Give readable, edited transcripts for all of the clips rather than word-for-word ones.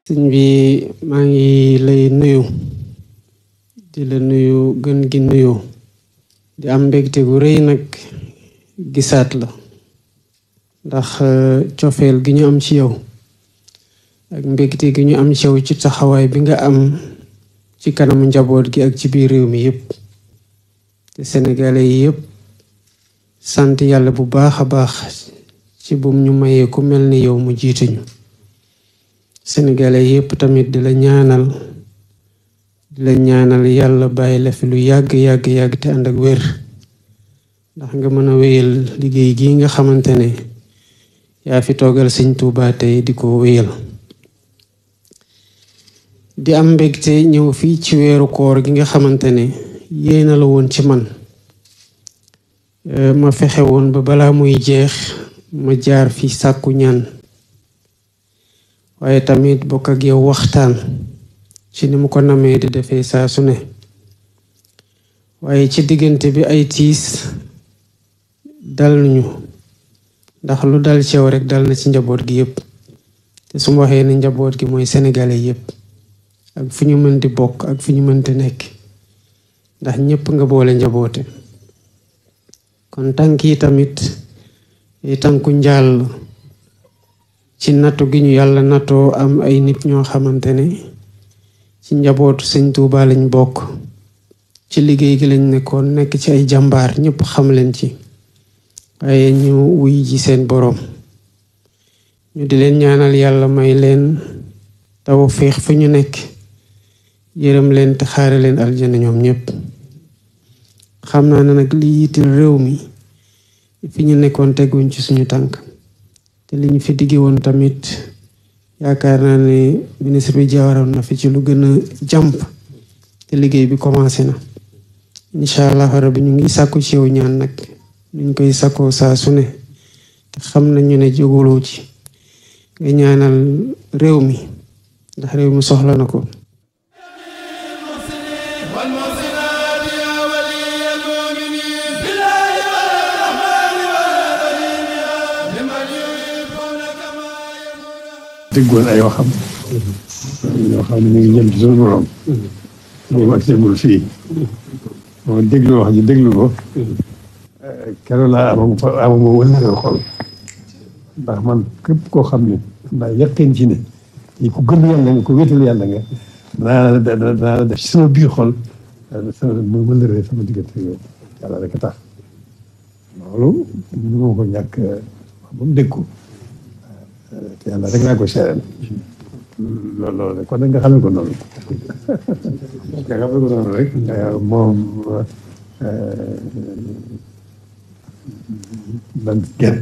sëñ bi maa ngi lay nuyu di la nuyu gën gi nuyu di am mbégte gu rëy nag gisaat la ndax cofeel gi ñu am ci yow ak mbégte gi ñu am ci yow ci taxawaay bi nga am ci kanamu njaboot gi ak ci biir réew mi yépp te sénégalais yi yépp sant yàlla bu baax a baax ci bum ñu mayee ku mel ni yow mu jiituñu sénégalais yépp tamit di la ñaanal yàlla bàyyi la fi lu yàgg te ànd ak wér ndax nga mën a wéyal liggéey gi nga xamante ne yaa fi toogal Sëñ Tuubaa tey di ko wéyal di am mbégte ñëw fii ci weeru koor gi nga xamante ne yéena la woon ci man ma fexe woon ba balaa muy jeex ma jaar fi sàkku ñaan waaye tamit bokk ak yow waxtaan ci ni mu ko namee di defee saa su ne waaye ci diggante bi ay tiis dal ñu ndax lu dal ci yow rek dal na ci njaboot gi yépp te su ma waxee ne njaboot gi mooy sénégalais yépp ak fu ñu mën di bokk ak fu ñu mënti nekk ndax ñépp nga boole njaboote kon tànk yi tamit tànku njaal ci nattu gi ñu yàlla nattoo am ay nit ñoo xamante ne ci njabootu Sëñ Tuubaa lañ bokk ci liggéey gi lañ nekkoon nekk ci ay jàmbaar ñépp xam leen ci waaye ñu wuy ji seen boroom ñu di leen ñaanal yàlla may leen tawfeex fu ñu nekk yërëm leen te xaare leen aljana ñoom ñépp xam naa ne nag li yitteel réew mi fi ñu nekkoon teguñ ci suñu tànk te li ñu fi digge woon tamit yaakaar naa ne ministre bi jaawaroon na fi ci lu gën a jàmp te liggéey bi commencé na incha allah rabbi ñu ngi sàkku ci yow ñaan nag nuñ koy sàkkoo saa su ne te xam nañu ne jóguloo ci nga ñaanal réew mi ndax réew mi soxla na ko déggoon ay waxam yoo xam ne ñu ngi jëm ci suñu borom moom ak seegul fii moo déglu wax ji déglu ko keroog laa amama wëllëre xol ndax man képp koo xam ne ndaa yaqin ci ne yi ku gëm yàlla nga ku wéetal yàlla nga danaa la def ci sama biir xol muy wëllëre sama diggante yow yàlla rek a tax loolu ñu ma ko ñàkk wax ba mu dégg ko te yàlla rek laa ko seeral loolu kon nag nga xamee ko noonu nga xamee ko noonu rek moom man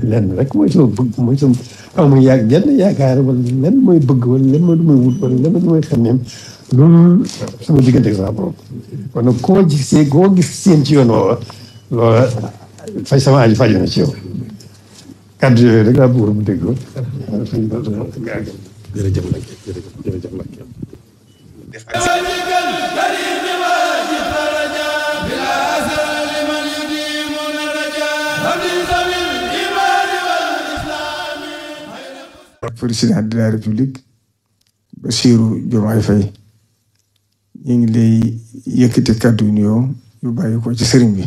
lenn rek mooy sama bëgg mooy sama amu jenn yaakaar wala lenn mooy bëgg wala lenn mooy du may wut wala lenn du may xamee loolu sama diggante ak sama borom kon nag koo gis seen ci yoon woowa loola faj sama aji faju na ci yow kàddu yooyu rek laa bëggoon mu dégg ko. jërëjëf Mbacke jërëjëf Mbacke. président de la république Bassirou Diomaye Faye ñu ngi lay yëkkati kàddu nuyoo yu bàyyi ko ci sëriñ bi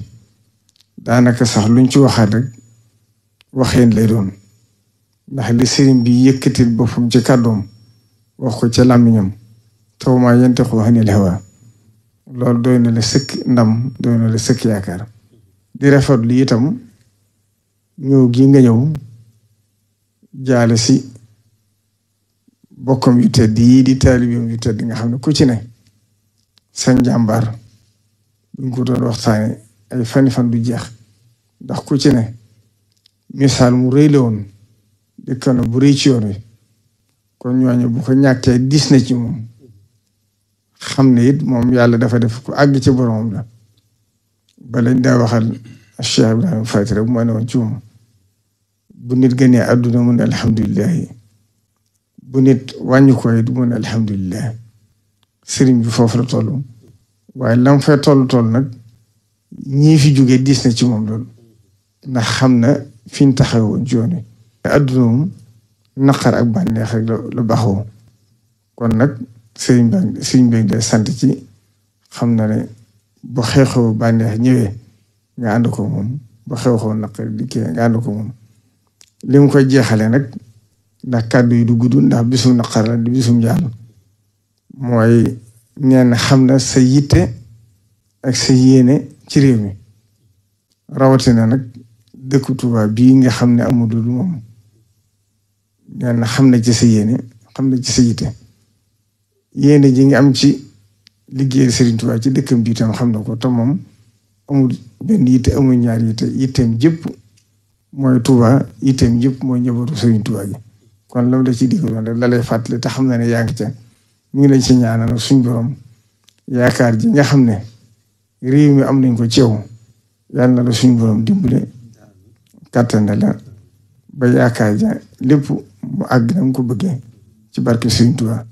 daanaka sax luñ ci waxaat rek waxeen lay doon ndax li sëriñ bi yëkkatil boppam ci kàddoom wax ko ca làmmiñam taw maa yantiqu anil hawaa loolu doy na la sëkk ndam doy na la sëkk yaakaar di rafetlu itam ñëw gi nga ñëw jaale si bokkam yu tedd yi di taalibeem yu tedd nga xam ne ku ci ne sa njàmbaar buñ ko doon waxtaane ay fan du jeex ndax ku ci ne misaal mu rëy la woon dëkkoon bu rëy ci yoon wi kon ñooñu bu ko ñàkkee dis na ci moom xam ne it moom yàlla dafa def ko àgg ci boromam la ba lañ daa waxal Cheikh Ibrahima Faty rek moo ne woon ci moom bu nit gënee àdduna mu ne alhamdulilah bu nit wàññi ko it mu ne alhamdulilah sëriñ bi foofu la toll waaye lam fay toll nag ñii fi jógee dis na ci moom loolu ndax xam na fi ñu taxawoon ci yoon wi. adduna moom naqar ak bànneex rek la baaxoo kon nag sëriñ bi de sant ci xam na ne bu xew-xew bànneex ñëwee nga ànd ko moom bu xew-xew naqari dikkee nga ànd ko moom li mu koy jeexale nag ndax kàddu yi du gudd ndax bisum naqar la di bisum njaal mooy neen xam na sa yitte ak sa yéene ci réew mi rawatina nag dëkku Tuubaa bii nga xam ne amul lu moom neen xam na ci sa yéene xam na ci sa yitte yéene ji nga am ci liggéey Sëriñ Tuubaa ci dëkkam bi tam xam na ko te moom amul benn yitte amul ñaar yitte yitteem jëpp mooy Tuubaa yitteem jëpp mooy njabootu Sëriñ Tuubaa gi kon lam la ci digaloon rek la lay fàttali te xam na ne yaa ngi ca mu ngi lañ ci ñaanal suñ borom yaakaar ji nga xam ne réew mi am nañ ko ci yow yàlla na la suñ borom dimbale kàttan la ba yaakaar ja lépp mu àgg na mu ko bëggee ci barke Sëriñ Tuubaa